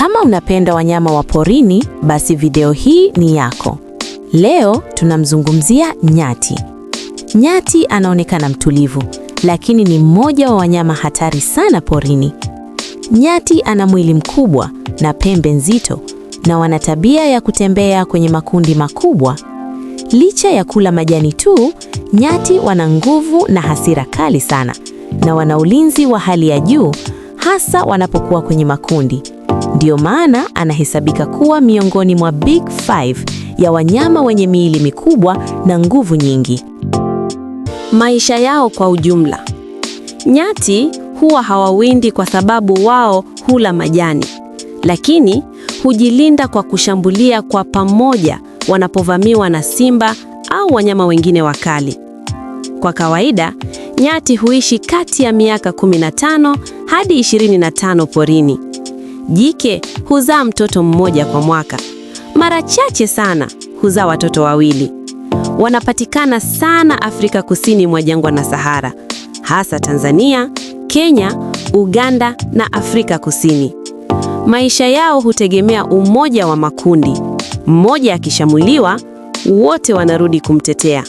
Kama unapenda wanyama wa porini, basi video hii ni yako. Leo tunamzungumzia nyati. Nyati anaonekana mtulivu, lakini ni mmoja wa wanyama hatari sana porini. Nyati ana mwili mkubwa na pembe nzito na wana tabia ya kutembea kwenye makundi makubwa. Licha ya kula majani tu, nyati wana nguvu na hasira kali sana na wana ulinzi wa hali ya juu, hasa wanapokuwa kwenye makundi. Ndiyo maana anahesabika kuwa miongoni mwa Big Five ya wanyama wenye miili mikubwa na nguvu nyingi. Maisha yao kwa ujumla. Nyati huwa hawawindi kwa sababu wao hula majani, lakini hujilinda kwa kushambulia kwa pamoja wanapovamiwa na simba au wanyama wengine wakali. Kwa kawaida, nyati huishi kati ya miaka 15 hadi 25 porini. Jike huzaa mtoto mmoja kwa mwaka. Mara chache sana huzaa watoto wawili. Wanapatikana sana Afrika Kusini mwa jangwa na Sahara, hasa Tanzania, Kenya, Uganda na Afrika Kusini. Maisha yao hutegemea umoja wa makundi. Mmoja akishambuliwa, wote wanarudi kumtetea.